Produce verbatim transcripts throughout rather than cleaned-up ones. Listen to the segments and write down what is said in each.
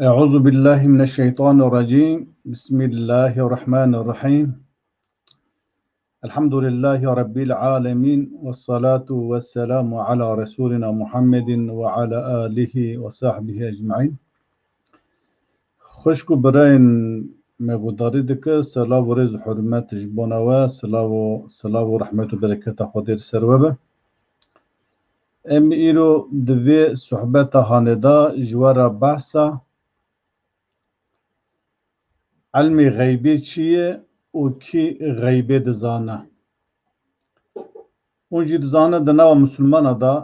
أعوذ بالله من الشيطان الرجيم. بسم الله الرحمن الرحيم. الحمد لله رب العالمين، والصلاة والسلام على رسولنا محمد وعلى آله وصحبه أجمعين. Xwişk û birayên me guhdarî dike, selav û rêz û hurmet ji bona we, selav û, selav û rehmet û bereketa Xwedê li ser we be. Em îro di vê sohbeta hanê de ji we re behsa ilmê xeybê çi ye û kî xeybê dizane. Hûn jî dizane di nava misilmana de,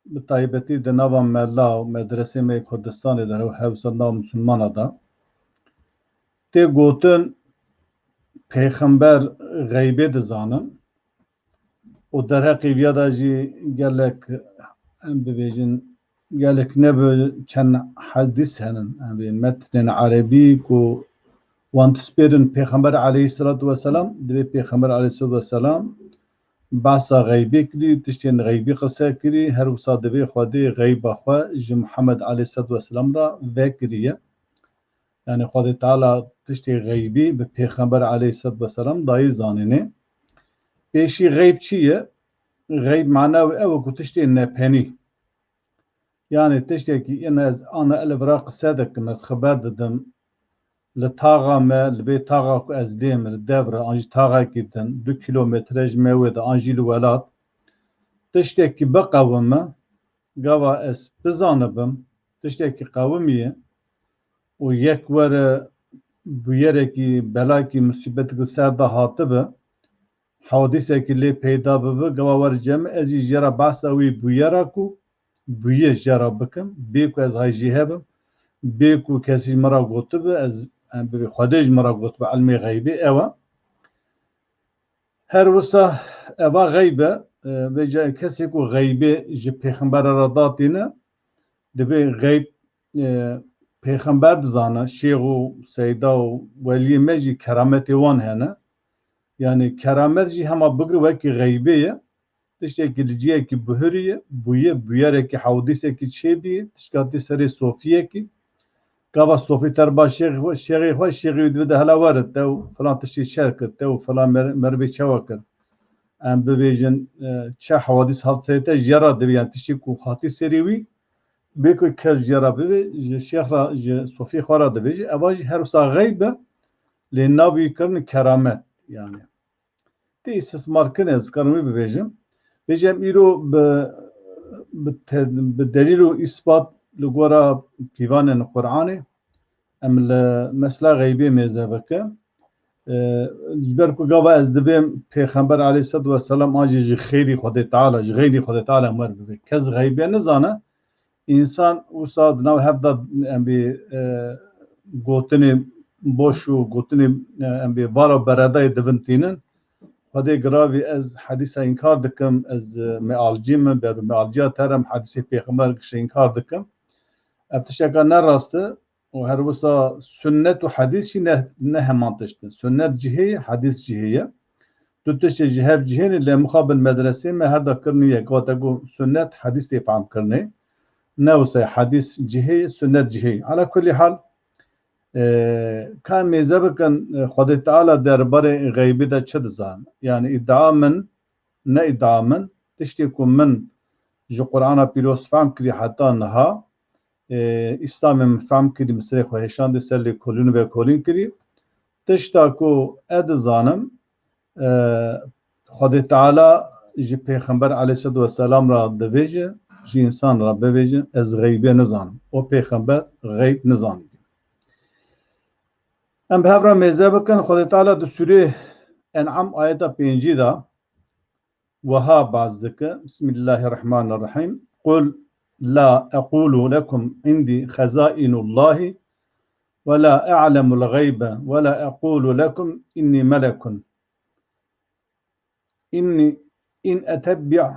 bi taybetî di nava mela û medresê me yê Kurdistanê de, hew-, hewsa di nava misilmana de tê gotin pêxember xeybê dizanin û derheqê viya de jî gelek, em bibêjin, gelek ne bi çend hedîs henin, em bê metnên erebî ku wan dispêrin Pêxember aleyhisselatu vesselam, divê Pêxember aleyhisselatu vesselam behsa xeybê kirî, tiştên xeybî qise kirî, her wisa divê Xwedê xeyba xwe ji Muhammed aleyhisselatu vesselam re vekiriye. Yani Xwedê Teala tiştê xeybî bi Pêxember aleyhisselatu vesselam dayî zanînê. Pêşî xeyb çi ye? Xeyb mana wê ew e ku tiştê nepenî. Yani tiştekî ina ez ana el vira qise dikim, ez xeber didim. Li taxa me, li vê taxa ku ez lêm, li dev re, an jî taxekî din, du kilometre ji me wê de, an jî li welat, tiştekî biqewime, gava ez bizanibim, tiştekî qewimiye û yek were bûyerekî, belakî, musîbetekî li ser de hatibe, hewdîsekî lê peyda bibe, gava were cem, ez jî jê re behsa wî bûyera ku bûye jê re bikim, bê ku ez hay jê hebim, bê ku kesî ji min re gotibe, ez, em bibê Xwedê ji min re gotibe, ilmê xeybê ew e. Her wisa eva xeyb e, e, vêca kesê ku xeybê ji pêxembera re datîne, divê xeyb, e, pêxember dizane, şêx û seyda û weliyê me jî kerametê wan hene. Yani keramet jî hema bigir wekî xeybê ye. Tiştekî li cihekî bihurî ye, bûye, bûyerekî hewdîsekî çêbî, tişka tê serê sofiyekî. Gava sofî te re ba şêxê xwe, şêxê xwe, şêxê wî divê de hela were, te û filan tiştî çer kir, te û filan mer-, merivê çawa kir. Em bibêjin, e, çi hewdîs hat serê te, jê re divê, yani tiştî ku hatî serê wî, bê ku kes jê re bivê, ji şêx re, ji sofî xwe re dibêje, eva jî her wisa xeyb e, lê navê wî kirin keramet, yani. Tê îstismarkirin, ez karim wî bibêjim. Bêje em îro bi, bi te-, bi delîl û îspat li gora pîvanên Qur'anê em li mesela xeybê mêze bikin. E, ji ber ku gava ez dibêm Pêxember aleyhisselatu vesselam an jî ji xeyrî Xwedê Teala, ji xeyrî Xwedê Teala em wer bibê. Kes xeybê nizane, însan wisa di nav hev de em bê, e, gotinê boş û gotinê, e, em bê vara beredayê divin tînin. Xwedê giravî ez hedîsa înkar dikim, ez, e, mealcî me, ber bi mealciya te re em hedîsê Pêxember gişe înkar dikim. Ev tişteka ne rast e û her wisa sunnet û hedîs jî ne, ne heman tişt in. Sunnet cihê ye, hedîs cihê ye. Du tiştê ji hev cihê ne, lê mixabin medresê me her da kirine yek. Wate ku sunnet hedîs tê fehm kirine. Ne wisa ye, hedîs cihê ye, sunnet cihê ye. Ala kulî hal, e, ka em mêze bikin, e, Xwedê Teala derbarê xeybê de çi dizan? Yani îdia min, ne îdia min, tiştê ku min ji Qur'ana Pîroz fehm kirî heta niha, e, Îslamê min fehm kirî, min serê xwe hêşandî, ser lêkolîn û vekolîn kirî. Tişta ku ez dizanim, e, Xwedê Teala ji Pêxember aleyhisselatu vesselam re dibêje, ji însan re bibêje, ez xeybê nizanim. O Pêxember xeyb nizanî. Em bi hev re mêze bikin, Xwedê Teala di Sûrê En'am ayeta pêncî de wiha baz dike, Bismillahirrahmanirrahîm. Qul la equlu lekum indî xezainullahi ve la a'lemul gaybe ve la equlu lekum innî melekun. Inni in etebbi-,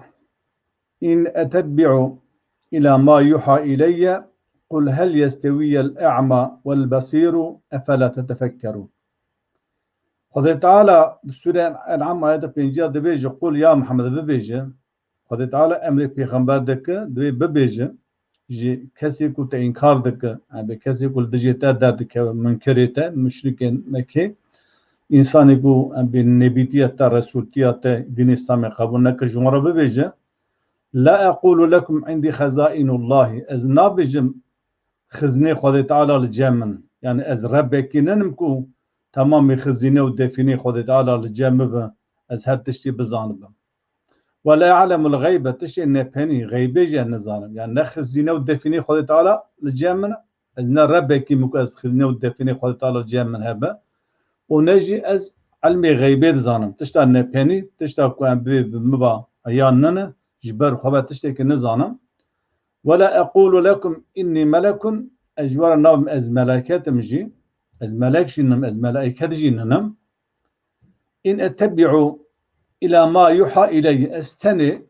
in etebbi'u ila ma yuha ileyye, qul hel yestewiyel e'ma vel basiru, efela tetefekkerun. Xwedê Teala di Sûre En'am ayeta pêncî ya dibêje, Qul ya Muhammed bibêje, Xwedê Teala emrê pêxember dike, divê bibêje, ji kesê ku te înkar dike, em bê kesê ku li dijê te derdikeve, munkerê te, muşrikên Mekkê, însanê ku em bê nebîtiya te, resûltiya te, dînê Îslamê qebûl neke, ji wan re bibêje, "La eqûlu lekum indî xezaînullahî", ez nabêjim, "Xizinê Xwedê Teala li cem min." Yani ez Rebekî ninim ku temamê xizîne û defînê Xwedê Teala li cem min be, ez her tiştî bizanibim. "Ve la e'lemul xeybe", tiştê nepenî, xeybê jî ez nizanim. Yani ne xizîne û defînê Xwedê Teala li cem min e, ez ne Rebekî me ku ez xizîne û defînê Xwedê Teala li cem min hebe. Û ne jî ez ilmê xeybê dizanim. Tişta nepenî, tişta ku em bê bi min ba eyan nine, ji ber xwe ve tiştekî nizanim. "Ve la eqûlu lekum innî melekun", ez ji we re nabim ez meleketim jî, ez melek jî ninim, ez melaîket jî ninim. "In ettebi'u ila ma yuha ileyye", ez tenê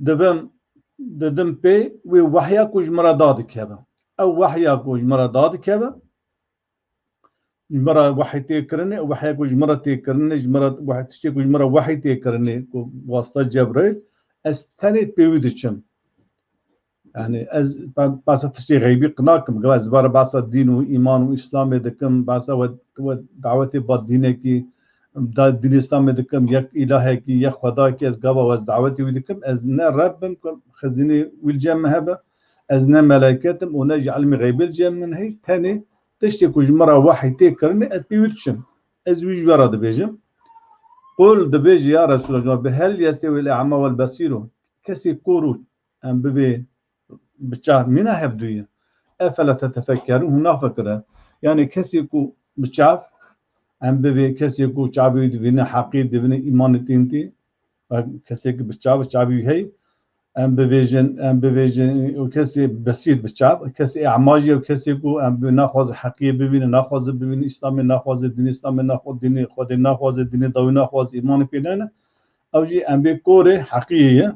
dibim, didim pê wê wehya ku ji min re dadikeve. Ew wehya ku ji min re dadikeve, ji min re wehî tê kirinê, wehya ku ji min re tê kirinê, ji min re wehî, tiştê ku ji min re wehî tê kirinê, ku wasita Cebraîl, ez tenê pê wî diçim. Yani ez be-, behsa tiştê xeybî nakim, gava ez bara behsa dîn û îman û Îslamê dikim, behsa we, we dawetê ba dînekî, da dînê Îslamê dikim, yek îlahekî, yek xwedayekî, ez gava ez dawetê wî dikim, ez ne Reb bim ku xizînê wî li cem min hebe, ez ne meleket im û ne jî ilmê xeybê li cem min heyî, tenê tiştê ku ji min re wehî tê kirinê, ez pê wî diçim. Ez wî ji we re dibêjim. Qul, dibêje, ya Resulallah, bi hel yestewî el-e'ma wel-besîru, kesê kor û em bibê bi çav mîna hevdû ye. Efela tetefekkerûn, hûn nafikire. Yani kesê ku bi çav, em bibê kesê ku çavê wî dibîne, heqî dibîne, îmanê tîn tî, kesê ku bi çav, çavê wî hey, em bibêjin, em bibêjin, û kesê besîr bi çav, kesê ema jî, û kesê ku em bi naxwaze heqiyê bibîne, naxwaze bibîne, Îslamê naxwaze, dînê Îslamê naxwaze, dînê Xwedê naxwaze, dînê dawî naxwaze, îmanê pê nene, ew jî em bê korê heqiyê ye.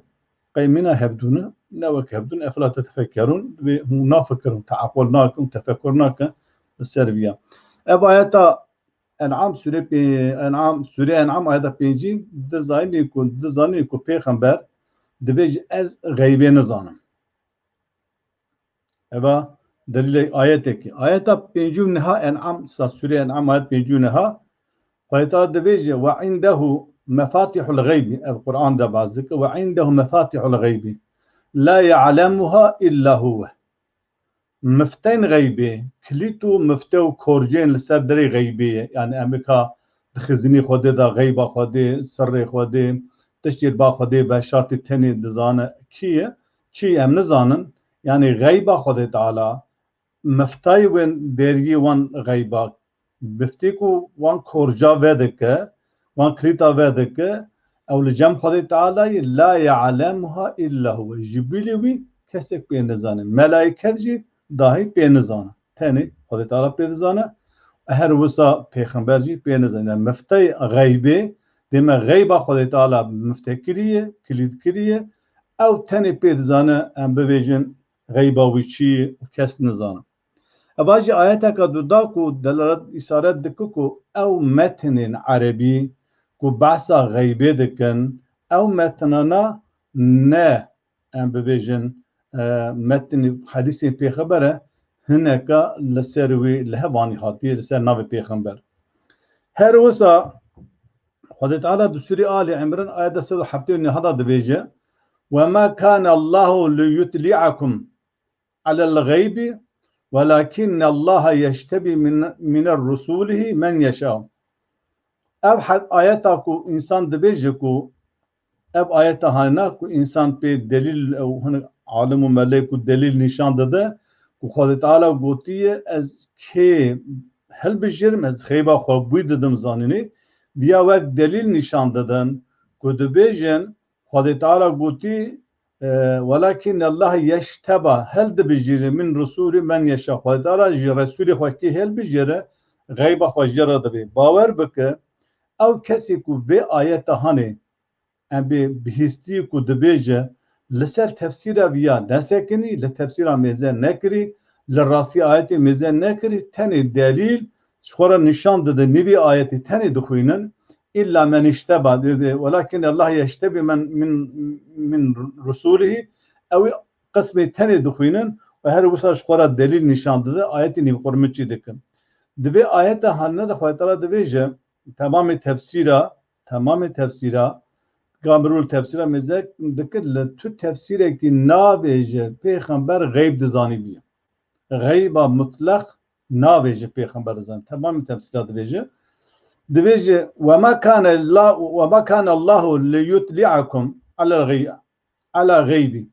Qey mîna hevdû ne, ne wek hevdû ne, efela tetefekkerûn, divê hûn nafikirin, teaqul nakin, tefekur nakin li ser viya. Ev ayeta En'am sûre pê-, En'am, sûre En'am ayeta pêncî, dizanî ku, dizanî ku pêxember dibêje, "Ez xeybê nizanim." Eva delîlê ayetekî. Ayeta pêncî û neha En'am, sa sûre En'am ayet pêncî û neha, Xwedê Teala dibêje, "Ve indehu mefatihul xeybi", ev Quran de baz dike, "Ve indehu mefatihul xeybi, la ya'lemuha illa huve." Mifteyên xeybê, kilît û mifte û korcên li ser derê xeybê ye. Yani em ê ka di xizînê Xwedê de xeyba Xwedê, sirrê Xwedê, tiştê li ba Xwedê veşartî tenê dizane kî ye, çi ye em nizanin. Yani xeyba Xwedê Teala, miftayê wên deriyê wan xeyba, miftê ku wan korca vedike, wan kilîta vedike, ew li cem Xwedê Teala ye, la ya'lemuha illa huve. Ji bilî wî kesek pê nizane. Melayket jî dahî pê nizane. Tenê Xwedê Teala pê dizane. Her wisa pêxember jî pê nizane. Yani mifteyê xeybê, dême xeyba Xwedê Teala miftekirî ye, kilîtkirî ye. Ew tenê pê dizane, em bibêjin, xeyba wî çi ye û kes nizane. Eva jî ayeteka duda ku delalet, îşaret dike ku ew metnên erebî ku behsa xeybê dikin, ew metnana ne, em bibêjin, e, metnî hedîsên pêxember e, hineka li ser wî li hevanî hatiye, li ser navê pêxember. Her wisa Xwedê Teala di Sûrê Ali Imran ayeta sed û heftê û neh de dibêje, "Ve ma kana Allahu li yutli'akum alel xeybi, velakinne Allaha yeştebi min, mine rusulihi men yeşa." Ev he-, ayeta ku însan dibêje ku ev ayeta hana ku însan pê delîl, ew hinek alim û melê ku delîl nîşan dide ku Xwedê Teala gotiye, "Ez kê hilbijêrim, ez xeyba xwe bûy didim zanînê." Diya wek delîl nîşan didin ku dibêjin, Xwedê Teala gotî, e, "Welakin Allah yeşteba", hildibijêre, "min rusûlî men yeşa." Xwedê Teala ji Resûlê xwe kê hilbijêre, xeyba xwe jê re dibe. Bawer bike, ew kesê ku vê ayeta hanê, em bê bihîstî ku dibêje, li ser tefsîra viya nesekinî, li tefsîra mêze nekirî, li rastî ayetê mêze nekirî, tenê delîl ji xwe re nîşan dide, nîvî ayetê tenê dixwînin, "Îlla men îşteba", dê, dê, "Welakin Allah yeştebi men, min, min rusulihî", ew ê qismê tenê dixwînin û her wisa ji xwe re delîl nîşan dide, ayetê nîvqurmiçî dikin. Di vê ayeta hanine de Xwedê Teala dibêje, temamê tefsîra, temamê tefsîra, Gamirûl tefsîra mêze dikir, li tu tefsîrekî nabêje pêxember xeyb dizanî bûye. Xeyba mutleq nabêje pêxember dizanî. Temamê tefsîra dibêje. Dibêje, "Ve ma kane la, ve ma kane Allahu li yutli'akum ala g'ey-, ala g'eybî."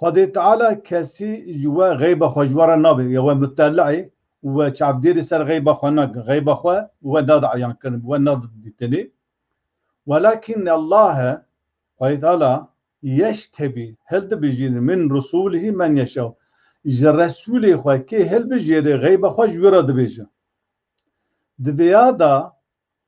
Xwedê Teala kesî ji we xeyba xwe ji we re nabe, ya we mutelli'î, we çavdêrî ser xeyba xwe nakin, xeyba xwe we nade eyan kirin, we nade dîtinê. Welakin Allahe, Xwedê Teala, yeştebî, hildibijîne, min rusulihî men yeşew. Ji Resûlê xwe kê hilbijêre xeyba xwe ji wî re dibêje. Di vêya de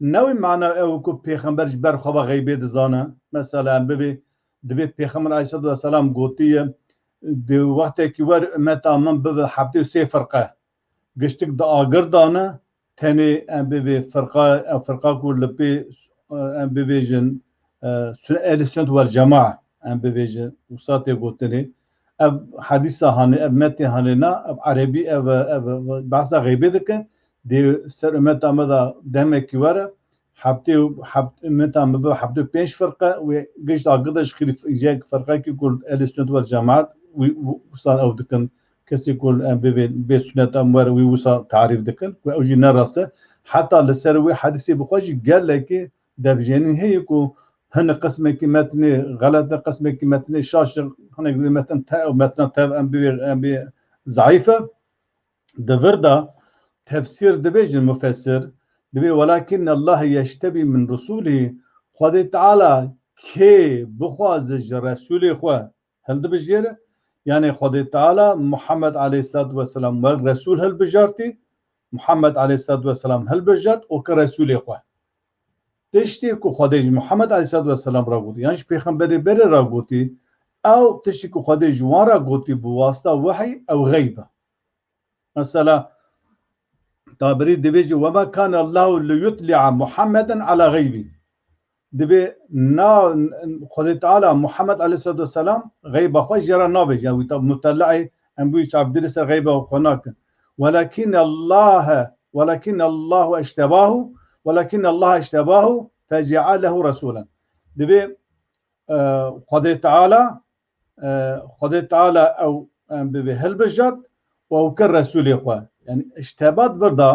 ne wî mana ew ku pêxember ji ber xwe ve xeybê dizane. Mesela em bibê, divê pêxember aleyhisselatu vesselam gotiye, di wextekî wer ummeta min bibe heftê û sê firqe. Giştik di agir de ne, tenê em bibê firqa, ev firqa ku li pê, em bibêjin, e, sun-, ehlî sunnet wel cemae, em bibêjin, wisa tê gotinê. Ev hedîsa hanê, ev metê hanê na, ev erebî, ev, ev, ev behsa xeybê dike. Dê ser ummeta me de demekî were, heftê û, heftê, ummeta me bibe heftê û pênc firqe, wê gişt agir de ji xîrî f-, yek firqekî ku ehlî sunnet wel cemaat, wî, wî, wisa ew dikin. Kesê ku em bê, bê, bê sunet em wer wî wisa tarîf dikin, ku ew jî ne rast e. Heta li ser wê hedîsê bi xwe jî gelekî devjênîn heye ku hinek qismekî metnê xelet e, qismekî metnê şaş e, hinek dibê metn te-, metna tev em bê, em bê zayîf e. Di vir de tefsîr dibêjin mufessir, dibê, "Welakin Allah yeştebî min rusulî", Xwedê Teala kê bixwaze ji Resûlê xwe hildibijêre. Yanî Xwedê Teala Muhammed aleyhisselatu vesselam wek Resûl hilbijartî, Muhammed aleyhisselatu vesselam hilbijart û ki Resûlê xwe. Tiştê ku Xwedê ji Muhammed aleyhisselatu vesselam re gotî, yan ji pêxemberê berê re gotî, ew tiştê ku Xwedê ji wan re gotî bi wasita wehî, ew xeyb e. Mesela, Tabirî dibêje, "Ve ma kane Allahu li yutli'a Muhammeden ala xeybî." Dibê na, Xwedê Teala Muhammed aleyhisselatu vesselam xeyba xwe jê re nabêje. Wî tabi mutelli'ê em bûyî çavdêrî ser xeyba xwe nakin. "Welakin Allah, welakin Allahu eştebahu, welakin Allah eştebahu fece'alehu resulen." Dibê, e, Xwedê Teala, e, Xwedê Teala ew, em bibê hilbijart û ew kir Resûlê xwe. Yanî îşteba di vir de,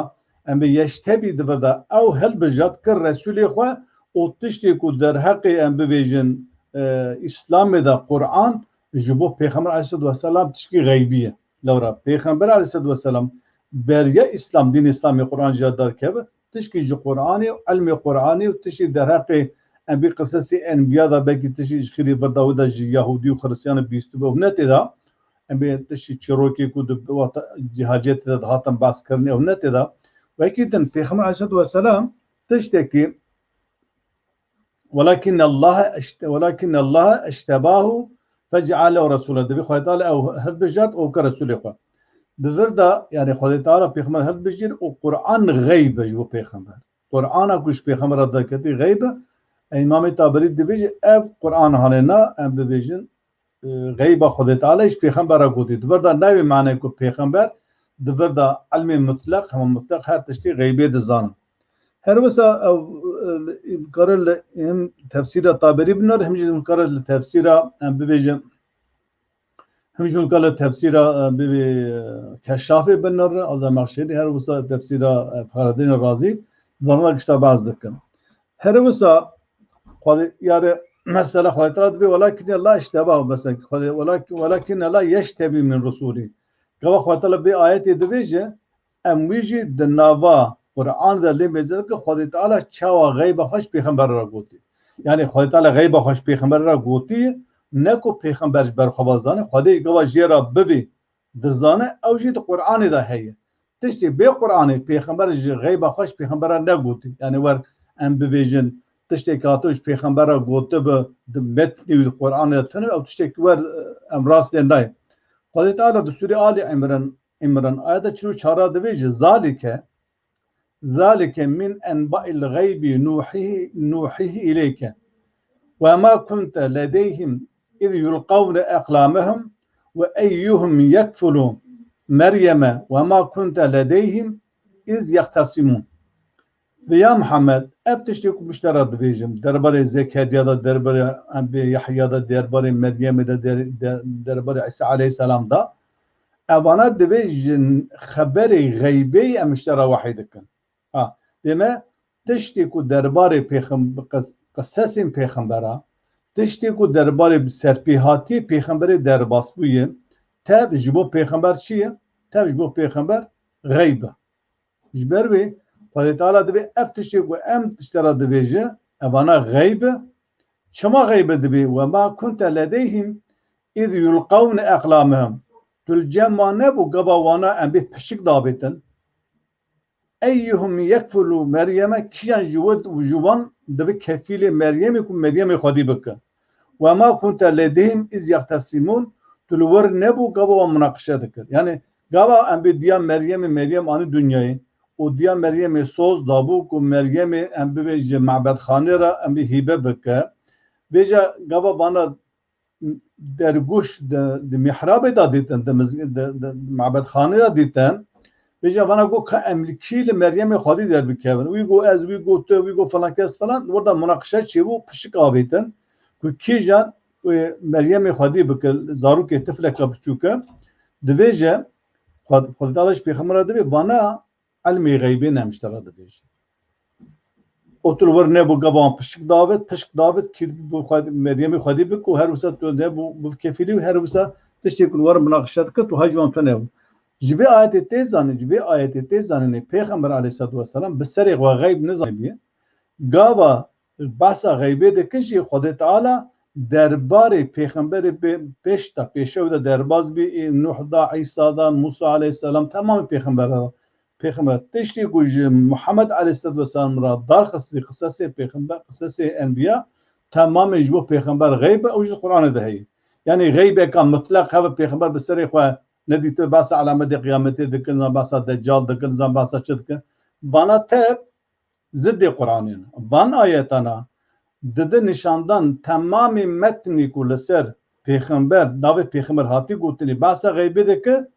em bê yeştebî di vir de ew hilbijart kir Resûlê xwe û tiştê ku derheqê em bibêjin, e, Îslamê de Quran ji bo Pêxember aleyhisselatu vesselam tişkî xeybî ye. Lewra Pêxember aleyhisselatu vesselam beriya Îslam, dîn Îslamê Quran ji ya derkeve, tişkî ji Quranê û ilmê Quranê û tiştî derheqê em bê qisesê enbiya de belkî tiştî ji xîrî vir de wê de ji Yahûdî û Xiristiyanê bîstibû ew ne tê de. Em bê tiştî çîrokê ku di wexta cîhaciyetê de dihatin behs kirin ew ne tê de. Wekî din Pêxember aleyhisselatu vesselam tiştekî Welakin Allah eşte-, welakin Allah eştebahu fece'alehu resûla. Dibê Xwedê Teala ew hilbijart û ke Resûlê xwe. Di vir de, yanî Xwedê Teala pêxember hilbijîr û Quran xeyb e ji bo pêxember. Qurana ku ji pêxembera derketî xeyb e. Îmamê Tabirî dibêje, ev Quran hanê na, em bibêjin, e, xeyba Xwedê Teala ji pêxembera gotî. Di vir de navê mane ku pêxember, di vir de ilmê mutleq, hema mutleq her tiştî xeybê dizanin. Her wisa ew, e, kare li him tefsîra Taberî binere, him jî kare li tefsîra, em bibêjin, him jî kare li tefsîra, e, bibê, e, Keşafê binere, a Zemexşerî, her wisa tefsîra, e, Fehredînê Razî, di vana gişta behs dikin. Her wisa Xwedê, yani, mesela Xwedê Teala dibê, "Welakin Allah işteba", mesela, Xwedê, "Welakin, welakin Allah yeştebi min rusulî." Gava Xwedê Teala bê ayetê dibêje, em wî jî di nava Quran de lê mêze dike, Xwedê Teala çawa xeyba xwe ji pêxember re gotî. Yani, Xwedê Teala xeyba xwe ji pêxember re gotî, ne ku pêxember ji ber xwe ve zane, Xwedê gava jê re bibê, dizane, ew jî di Qur'anê de heye. Tiştê bê Qur'anê pêxember ji xeyba xwe ji pêxembera negotî. Yani wer em bibêjin, tiştê hatibe ji pêxembera gotibe di metnê wî di Qur'anê de tune, ew tiştekî wer, e, em rastê nayê. Xwedê Teala di Sûrê Alî Îmran, Îmran ayeta çil û çar de dibêje, "Zalike, zalike min enba'il gaybi nuhihi, nuhihi ileyke. Ve ma kunte ledeyhim iz yulqawne eklamehum وأيهم يكفل مريم وما كنت لديهم إذ يختصمون. Vê ya Mihemed, ev tiştê ku min ji te re dibêjim, derbarê Zekeriya de, derbarê Enbê Yehya de, derbarê Meryemê de, der-, der-, derbarê Îsa aleyhisselam de, evana divê ji xeberê xeybê em ji te re wehî dikin. Ha, dême tiştê ku derbarê pêxem-, qis-, qisesên pêxembera, tiştê ku derbarê serpêhatiyê pêxemberê derbas bûye, tev ji bo pêxember çi ye? Tev ji bo pêxember xeyb e. Ji ber wê Xwedê Teala divê ev tiştê ku em ji te re dibêje, evana xeyb e. Çima xeyb e dibê? وما كنت لديهم إذ يلقون أقلامهم. Tu li cem wan nebû, gava wana em bê pişik davêtin. أيهم يكفل مريم, kîjan ji we û ji wan dibe kefîlê Meryemê ku Meryemê xwedî bike. وما كنت لديهم إذ يختصمون, tu li wir nebû gava wan munaqişe dikir. Yani gava em bê diya Meryemê, Meryem anî dinyayê û diya Meryemê soz dabû ku Meryemê em bibê ji mabedxanê re em bê hîbe bike. Vêca gava vana dergûş di, di mihrabê de dîtin, di miz-, di, di mabedxanê de dîtin. Vêca vana got ka em li kî li Meryemê xwedî derbikevin. Wî got ez, wî got tu, wî got filan kes filan. Orada munaqişe çêbû, pişik avêtin. Ku kîjan, e, Meryemê xwedî bike, zarokê tifleke biçûk e. Divêje, Xwed-, Xwedê Teala ji pêxembera divê, vana ilmê xeybê ne em ji te re dibêjin. Û tu li wir nebû gava wan pişik davêt, pişik davêt, kî bo xwe, Meryemê xwedî bik û her wisa tu nebû bi kefîlî û her wisa tiştê ku li wir munaqişe dike, tu hej wan tu nebû. Ji vê ayetê tê zanîn, ji vê ayetê tê zanînê, Pêxember aleyhisselatu vesselam bi serê xwe xeyb nizanibiye. Gava behsa xeybê dike jî Xwedê Teala derbarê pêxemberê pê-, pêş de, pêşew de derbas bî, ê Nuh da, Îsa da, Musa aleyhisselam, temamê pêxembera da. Pêxember, tiştê ku ji Muhammed aleyhisselatu vesselam re darxistî, qisesê pêxember, qisesê enbiya, temamê ji bo pêxember xeyb e, ew jî di Qur'anê de heye. Yani xeybeka mutlaq hebe pêxember bi serê xwe nedîtibe, behsa alametê qiyametê dikin, zan behsa Deccal dikin, zan behsa çi dikin. Vana tev zidê Qur'anê ne. Van ayetana dide nîşandan temamê metnî ku li ser pêxember, navê pêxember hatî gotinê, behsa xeybê dike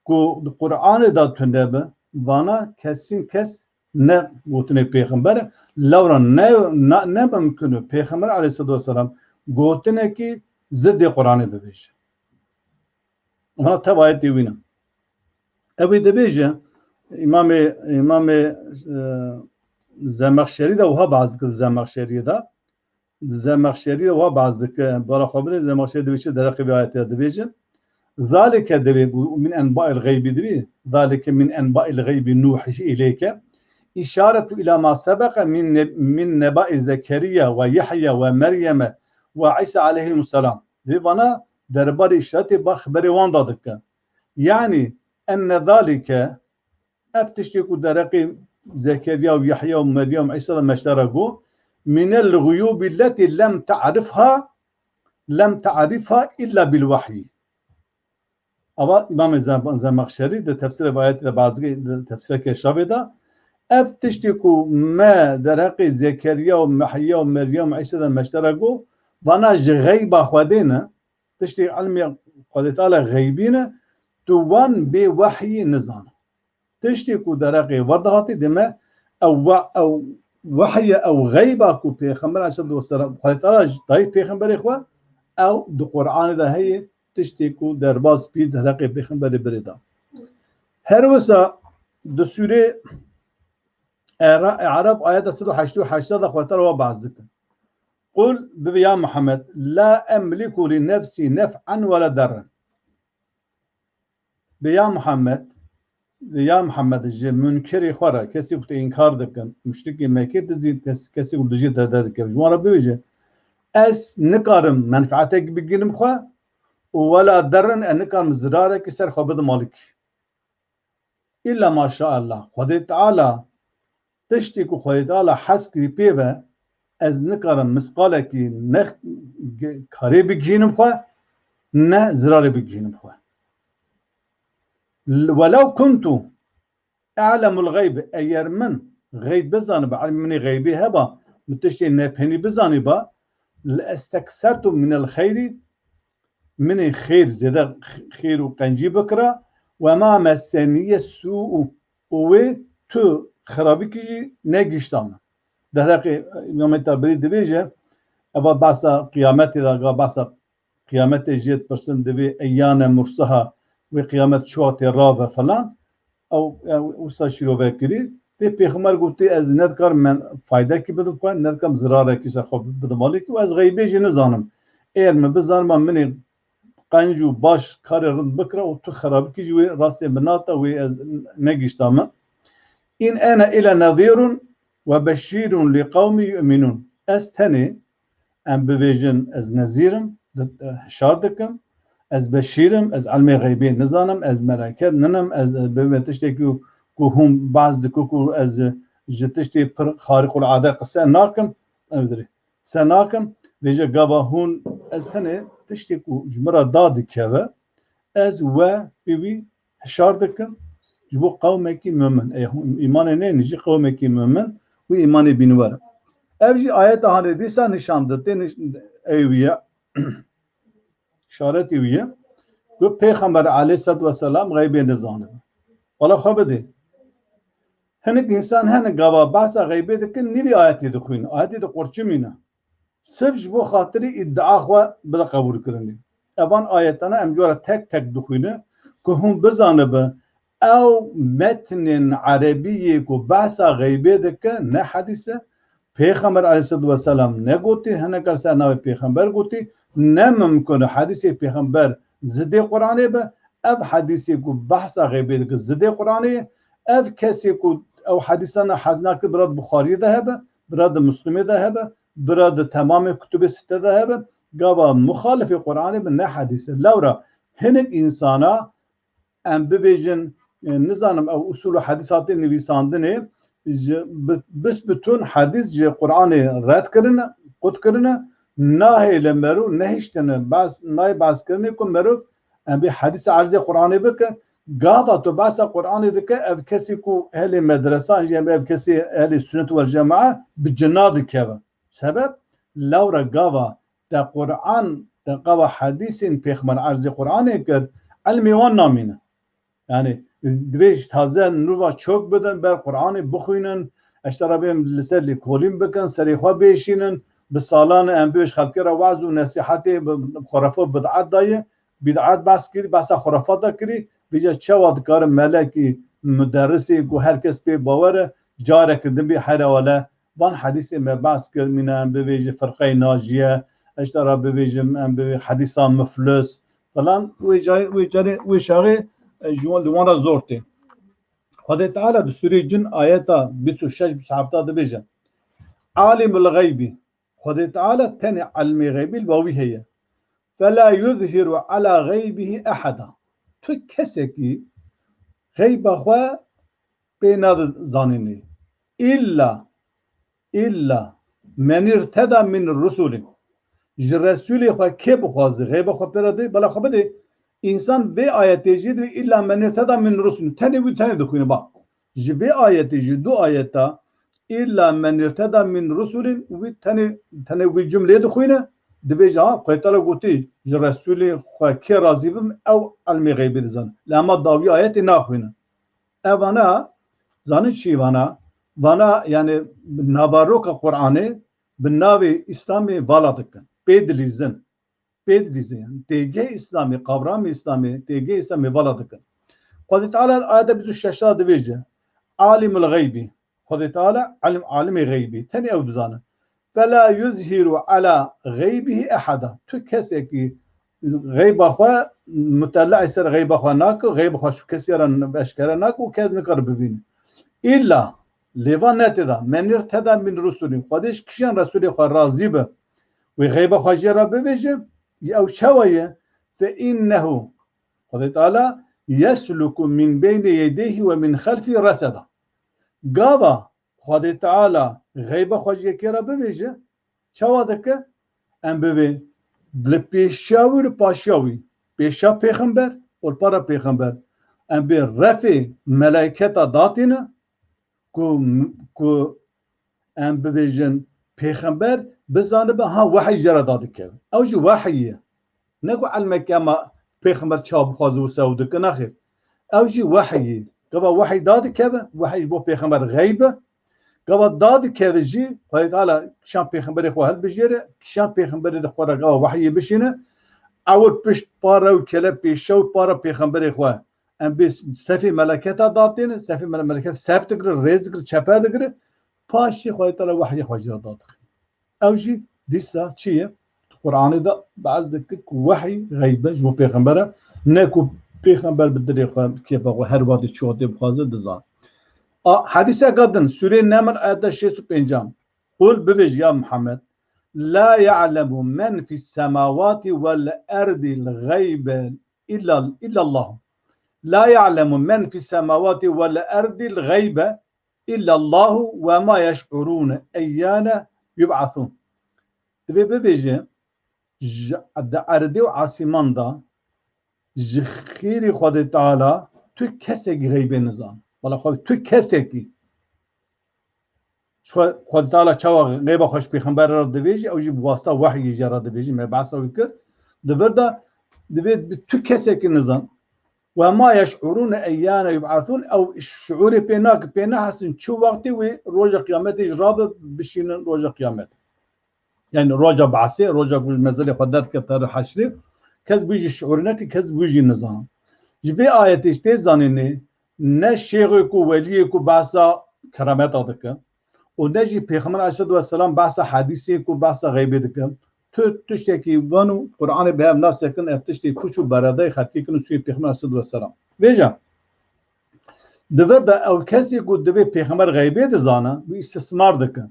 ku di Qur'anê de tune be, vana kesîn kes ne gotinê pêxember e. Lewra ne, ne, ne mimkun e pêxember aleyhisselatu vesselam gotinekî zidê Qur'anê bibêje. Vana tev ayetê wî ne. Ew ê dibêje, Îmamê, Îmamê, e, Zemexşerî de wiha behs dike, Zemexşeriyê de. Zemexşerî wiha behs dike, bara xwe bide, Zemexşerî dibêje, derheqê vê ayetê de dibêje. Zalike dibê, min enbail xeybî dibê. Zalike min enbail xeybî nuhihi ileyke. İşaretu ila ma sebeqe min ne-, min nebai Zekeriya ve Yahya ve Meryeme ve İsa aleyhimusselam. Dibê vana derbarê îşaretê ba xeberê wan da dike. Yani enne zalike, ev tiştê ku derheqê Zekeriya û Yahya û Meryem û Îsa de meşte re got, minel guyubi leti lem ta'rifha, lem ta'rifha illa bil wahyi. Ava Îmamê Zem-, Zemexşerî di tefsirê vê ayetê de bazigê di tefsirê Keşafê de, ev tiştê ku me derheqê Zekeriya û Yahya û Meryem û Îsa de meşte re got, vana ji xeyba Xwedê ne, tiştê ilmê Xwedê Teala xeybî ne, tu wan bê wehyî nizane. Tiştê ku derheqê wir de hatî dime, ew we-, ew wehy e, ew xeyba ku Pêxember aleyhisselatu vesselam Xwedê Teala ji dayê Pêxemberê xwe, ew di Qur'anê de heye, tiştê ku derbas bî derheqê Pêxemberê birê de. Her wisa di sûrê Era-, Eraf ayeta sed û heştê û heşt de Xwedê Teala wa behs dike. Qul, bibê ya Muhammed, la emliku li nefsî nef'en we la derren. Bê ya Muhammed, bê ya Muhammed, ji munkerê xwe re, kesî ku te înkar dikin, muşrikê Mekkê, tu zî tes-, kesî ku dijî te derdikevin, ji wan re bibêje, ez nikarim menfetek bigînim xwe û wela derrin, ez nikarim zirarekî ser xwe bidim malikî. Îlla maşaallah, Xwedê Teala, tiştê ku Xwedê Teala hez kirî pê ve, ez nikarim misqalekî ne ge-, karê bigihînim xwe, ne zirarê bigihînim xwe. L-, welew kuntu a'lemul xeyb, eger min xeyb bizaniba, ilmê min ê xeybê heba, min tiştê nepênî bizaniba, le esteksertu minel xeyrî, min ê xêr zêde xêr û qencî bikira, "Ve ma messenîye sû'u", û wê tu xirabikî jî negihişta min. Derheqê Îmamê Tabirî dibêje, eva behsa qiyametê de, ga behsa qiyametê jê dipirsin, divê eyyane mursaha, wê qiyamet çi wextê rabe filan. Ew, ew wisa şîrove kirî. Tê pêxember gotî, ez nedikarim men faydekî bidim xwe, nedikarim zirarekî ser xwe bidim alîkî û ez xeybê jî nizanim. Eger min bizanibam min ê qenc û baş karê rind bikira û tu xerabikî jî wê rastê min nata, wê ez negihişta min. "In ene illa nezîrun ve beşîrun li qewmî yu'minûn." Ez tenê, em bivêjin, ez nezîr im, di-, hişar dikim, ez beşîr im, ez ilmê xeybê nizanim, ez meleket ninim, ez, ez bivê tiştekî ku hûn behs dikin ku ez ji tiştê pir xariqulade qise nakim, ev dirê, qise nakim, vêje gava hûn, ez tenê tiştê ku ji min re dadikeve, ez we pê wî hişar dikim ji bo qewmekî mumin. Ê hûn îmanê neynin jî qewmekî mumin û îmanê bînwer. Ev jî ayeta hanê dîsa nîşan dide, nîş-, ey wî ye, şaretî wî ye. Ku Pêxember aleyhisselatu vesselam xeybê nizanibe. Wala xwe bidê. Hinek însan hene gava behsa xeybê dikin, nîvî ayetê dixwîne. Ayetê diqurçimîne. Sirf ji bo xatirî îdia xwe bide qebûlkirinê. Evan ayetana em cara tek tek dixwîne ku hûn bizanibe, ew metnên erebî yê ku behsa xeybê dike, ne hedîs e. Pêxember aleyhisselatu vesselam negotî, hinek car ser navê pêxember gotî, ne mimkun e hedîsê pêxember zidê Qur'anê be. Ev hedîsê ku behsa xeybê dike zidê Qur'anê ye. Ev kesê ku ew hedîsana hez nakir bira di Buxariyê de hebe, bira di Muslimê de hebe, bira di temamê kutubê sitte de hebe, gava muxalifê Qur'anê be, ne hedîs e. Lewra hinek însana em bibêjin, e, nizanim ew usul û hedîs hatê nivîsandinê, ji bi-, bisbitun hedîs ji Qur'anê red kirine, qut kirine, nahê li merû nehiştine, bas, nayê baskirinê ku merûv em bê hedîsa erzê Qur'anê bike, gava tu behsa Qur'anê dike, ev kesî ku ehlê medresan jî, em ev kesî ehlê sunnet wel cemae bi cina dikeve. Sebeb, lewra gava te Qur'an, te gava hedîsên pêxember erzê Qur'anê kir, ilmê wan namîne. Yani, divê ji taze nûva çok bidin, ber Qur'anê bixwînin, eştera bêm li ser lêkolîn bikin, serê xwe bêşînin, bi salan em bê ji xelkê re waz û nesîhetê bi xurafe û bid'et daye, bid'et behs kirî, behsa xurafat da kirî, vêca çawa dikare melekî, muderrisê ku her kes pê bawer e, careke din bê here wele, van hedîsê me behs kir, mîna em bivêjin firqeyê najiye, eştera bivêjin em bivê hedîsa muflis, falan, wê carê, wê carê, wê şaxê, e, ji wan, li wan re zor tê. Xwedê Teala di Sûreyê Cin ayeta bîst û şeş, bîst û heft dibêje, "Alimul xeybî." Xwedê Teala tenê ilmê xeybî li ba wî heye. "Fela yuzhiru ala xeybihi eheda." Tu kesekî xeyba xwe pê nade zanînê. Îlla, îlla men irteda min rusulin. Ji Resûlê xwe kê bixwaze, xeyba xwe pê re dê, bela xwe bidê. Însan vê ayetê jî dibê, "Îlla men irteda min rusulin." Tenê wî tenê dixwîne, ba. Ji vê ayetê, ji du ayeta, "Îlla men irteda min rusulin", wî tenê, tenê wî cumleyê dixwîne, dibêje, ha, Xwedê Teala gotî, "Ji Resûlê xwe kê razî bim, ew ilmê xeybê dizane." Lê ema dawî ayetê naxwîne. Evana, zanin çi vana? Vana, yani, naveroka Qur'anê bi navê Îslamê vala dikin. Pê dilîzin. Pê dilîzin, yani. Têgê Îslamê, qavramê Îslamê, têgê Îslamê vala dikin. Xwedê Teala ayeta bîst û şeş de dibêje, "Alimul xeybî." Xwedê Teala alim, alimê xeybî. Tenê ew dizane. "Fela yuzhiru ala xeybihi ehada." Tu kesekî xeyba xwe, mutele'ê ser xeyba xwe nake, xeyba xwe şu kesî re eşkere nake û kes nikare bibîne. Îlla, lê va ne tê de, men irteda min rusulî, Xwedê ji kişan Resûlê xwe razî be, wê xeyba xwe jê re bibêje, ew çawa ye? Fe innehu, Xwedê Teala, yesluku min beynî yedeyhi ve min xelfî reseda. Gava Xwedê Teala xeyba xwe ji yekê re bibêje, çawa dike? Em bibê li pêşiya wî, li paşiya wî, pêşiya pêxember û li para pêxember. Em bê refê melayketa datîne ku, ku em bibêjin pêxember bizanibe, ha, wehî jê re dadikeve. Ew jî wehî ye. Ne ku elmeke ma pêxember çawa bixwaze wisa ew dike, nexêr. Ew jî wehyî. Gava wehyî dadikeve, wehyî ji bo pêxember xeyb e. Gava dadikeve jî, Xwedê Teala kişan pêxemberê xwe hilbijêre, kişan pêxemberê xwe re gava wehyê bişîne, ewil pişt pare û kele pêşew pare pêxemberê xwe. Em bê sefê meleketa datêne, sefê mele-, meleket sef digire, rêz digire, çeper digire, paşê Xwedê Teala wehyê xwe jî re dadixîne. Ew jî dîsa çi ye? Di Qur'anê de behs dike ku wehy xeyb e ji bo pêxembere, ne ku pêxember bi dilê xwe, bi kêfa xwe her wextê çi wextê bixwaze dizan. A, hedîseka din, Sûreyê Neml, ayeta şêst û pênc. Qul, bibêj ya Muhammed, la ya'lemu men fis semawati vel erdil gaybe illa, illallah. La ya'lemu men fis semawati vel erdil gaybe illallahu ve ma yeş'urûne eyyâne yub'asûn. Divê bibêje, ji, di erdê û asîman de ji xêrî Xwedê Teala tu kesekî xeybê nizan. Wala xwe tu kesekî. Xwe-, Xwedê Teala çawa xeyba xwe ji pêxemberê re dibêjî, ew jî bi wasta wehyê jê re dibêjî, me behsa wî kir. Di vir de divê bi tu kesekî nizan. Ve ma yeş'urûne eyyâne yub'asûn, ew şiûrê pê nake, pê nehesin çi wextê wê roja qiyametê jî rabe bişînin roja qiyametê. Yani roja behsê, roja ku ji mezelê xwe derdikevin heşrê, kes bi wî jî şiûr neke, kes bi wî jî nizane. Ji vê ayetê jî tê zanînê, ne şêxê ku weliyê ku behsa kerameta dike û ne jî Pêxember aleyhisselatu vesselam behsa hedîsê ku behsa xeybê dike. Tu tiştekî van û Qur'anê bi hev nasekin, ev tiştê puç û beredayê xelkê kin û sûyê Pêxember aleyhisselatu vesselam. Vêca, di vir de ew kesê ku divê Pêxember xeybê dizane, wî îstismar dike.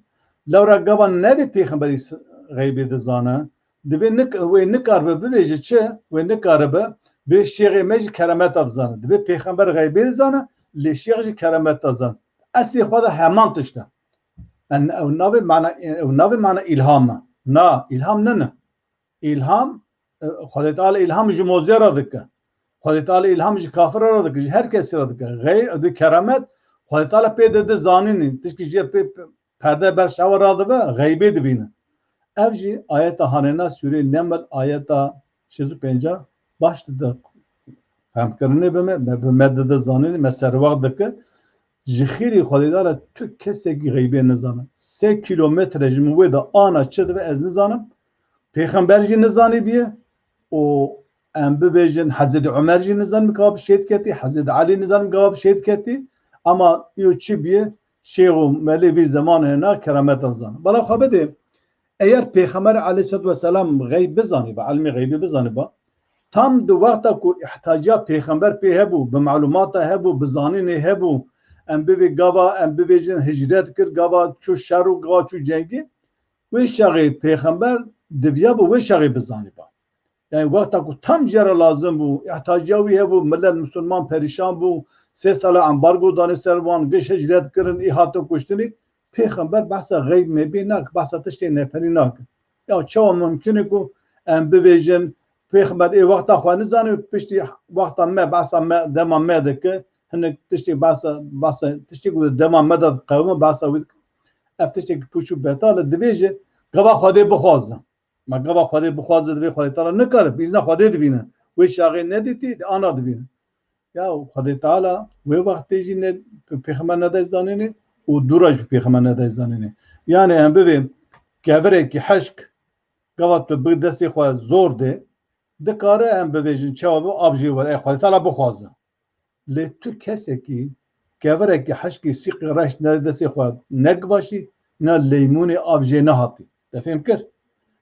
Lewra gava nevê Pêxemberî s-, xeybê dizane, divê nik-, wê nikaribe bibêje çi? Wê nikaribe bê şêxê me jî keremeta dizane. Divê Pêxember xeybê dizane, lê şêx jî keremeta dizane. Eslê xwe de heman tişt e. En, ew navê mana, ew navê mana îlham e. Na, îlham nine. Îlham, e, Xwedê Teala îlham ji mozê re dike. Xwedê Teala îlham ji kafira re dike, ji her kesî re dike. Xey-, di keramet, Xwedê Teala pê dide zanînê. Tişkî jê pê, pê, perde ber çawa radibe, xeybê dibîne. Ev jî ayeta hanêna sûreyê Neml, ayeta şêst û pênc baş dide. Fehmkirinê bi me, me, bi me dide zanînê, me serwext dike. Ji xêrî Xwedê Teala tu kesekî xeybê nizane. Sê kîlometre ji min wê de ana çi dibe ez nizanim. Pêxember jî nizanî bîye û em bibêjin Hezretî Omer jî nizanim gava bi şehîd ketî, Hezretî Elî nizanim gava bi şehîd ketî. Ama îro çi bîye? Şêx û melê vî zemanê hêna kerametan zane. Bala xwe bidê, eger Pêxember aleyhisselatu vesselam xeyb bizanîba, ilmê xeybî bizanîba, tam di wexta ku îhtiyaciya Pêxember pê hebû, bi malûmata hebû, bi zanînê hebû, em bivê gava, em bibêjin hicret kir, gava çû şer û gava çû cengê, wê şexê Pêxember diviyabû wê şexê bizanîba. Yani wexta ku tam jê re lazim bû, îhtiyaciya wî hebû, milet misilman perîşan bû, sê sala embargo danê ser wan, giş hicret kirin, î hatin kuştinê, Pêxember behsa xeyb mebê nake, behsa tiştê neferî nake. Ya çawa mumkin e ku em bibêjin, Pêxember ê wexta xwe nizane, piştî wexta me, behsa me, dema me dike, hinek tiştê behsa, behsa, tiştê ku di dema me de diqewime, behsa wî dike. Ev tiştekî pûç û betal e, divê ji gava Xwedê bixwaze. Ma gava Xwedê bixwaze, divê Xwedê Teala nikare, bi îzna Xwedê dibîne. Wê şaxê nedîtî, di ana dibîne. Ya Xwedê Teala wê wextê jî ne, Pêxember neday zanînê û dûra jî Pêxember neday zanînê. Yani em bivê kevirekî hişk, gava tu bi destê xwe zor dê, dikare em bibêjin çawa bi av jê were, ey Xwedê Teala bixwaze. Lê tu kesekî kevirekî hişkî sîqî reş ne destê xwe negivaşî, ne leymûnê av jê nehatî. Te fêm kir?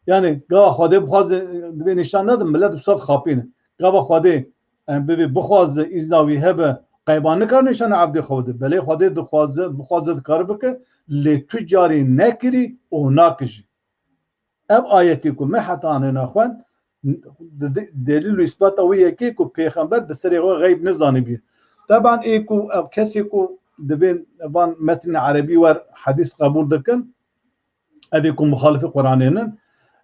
Yani gava Xwedê bixwaze, divê nîşan nedin, milet wisa dixapîne. Gava Xwedê em bivê bixwaze, îzna wî hebe, qeyba nikare nîşana evdê xwe bide. Belê Xwedê dixwaze, bixwaze dikare bike, lê tu carî nekirî û nakijî. Ev ayetê ku me heta anêna xwend, de-, de-, delîl û îsbata wê yekê ku pêxember bi serê xwe xeyb nizanîbûye. Teban ê ku ev kesê ku divên van metnê erebî wer hedîs qebûl dikin, ev ê ku muxalifê Quranê nin,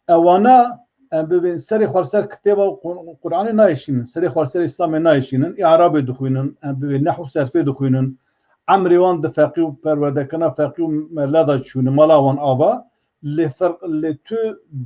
ewana em bibên serê xwe li ser kitêba Qu-, Quranê nayêşînin, serê xwe li ser Îslamê nayêşînin, î'rabê dixwînin, em bibên nehw û serfê dixwînin, emrê wan di feqî û perwerdekirina feqî û mela de çûne, mala wan ava, Lê ferq, lê tu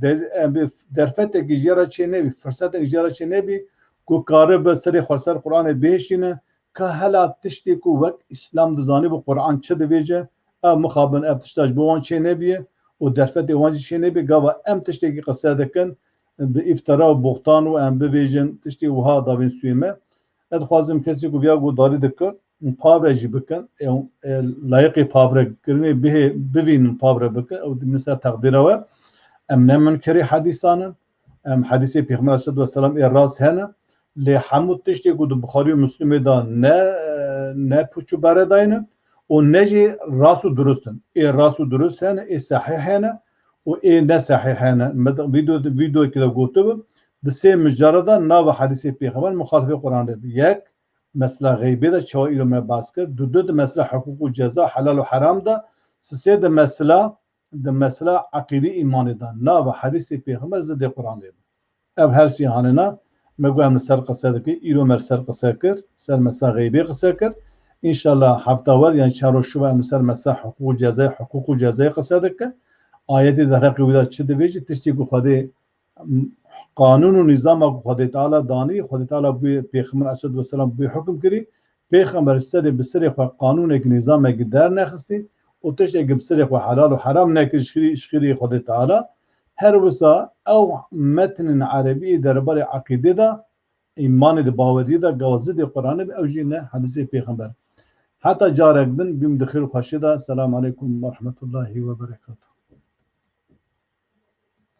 der-, em, bi derfetekî jê re çê nebî, firsetek jê re çê nebî ku karibe serê xwe ser Qur'anê bihişîne, ka hela tiştê ku wek Îslam dizanî bi Qur'an çi dibêje, ev mixabin ev tişta ji bo wan çê nebiye û derfetê wan jî çê nebî, gava em tiştekî qise dikin, bi îftira û buxtan û em bibêjin tiştê wiha davên sûyê me. Ez dixwazim kesê ku viya guhdarî dike, pavre jî bikin, ew, e, layiqê pavre kirinê bihê, bivînin pavre bikin, ew min ser teqdîra we. Em ne munkerê hedîsan in, em hedîsê Pêxember aleyhisselatu vesselam ê rast hene, lê hemû tiştê ku di Buxarî û Muslimê de ne, ne puç û bere daynin û ne jî rast û durust in. Ê rast û durust hene, ê sehîh hene û ê ne sehîh hene. Me de vîdeo, vîdeoyekê de gotibim, di sê mijara de nava hedîsê Pêxember muxalifê Qur'anê be. Yek, mesela xeybê de çawa îro me behs kir, du, du di mesela hiqûq û ceza, helal û heram de, sisê di mesela, di mesela eqîdî îmanê de, nava hedîsê Pêxember zidê Qur'anê be. Ev her sî hanena, me got em li ser qise dike, îro me li ser qise kir, ser mesela xeybê qise kir. Înşallah hefta wer, yani çar roj şiva em li ser mesela hiqûq û cezayê, hiqûq û cezayê qise dike. Ayetê di heqê wî de çi dibêje, tiştê ku Xwedê qanûn û nîzama ku Xwedê Teala danî, Xwedê Teala bûye Pêxember aleyhisselatu vesselam bûye hukm kirî, Pêxember serê bi serê xwe qanûnekî nîzamekî dernexistî û tiştekî bi serê xwe helal û heram nekir ji xirî, ji xirî Xwedê Teala. Her wisa ew metnên erebî derbarê eqîdê de, îmanê de, baweriyê de gava zidê Qur'anê be, ew jî ne hedîsê Pêxember. Heta carek din bîm di xêr û xweşiyê de. Selamu aleykum ve rahmetullahi ve berekatuhu.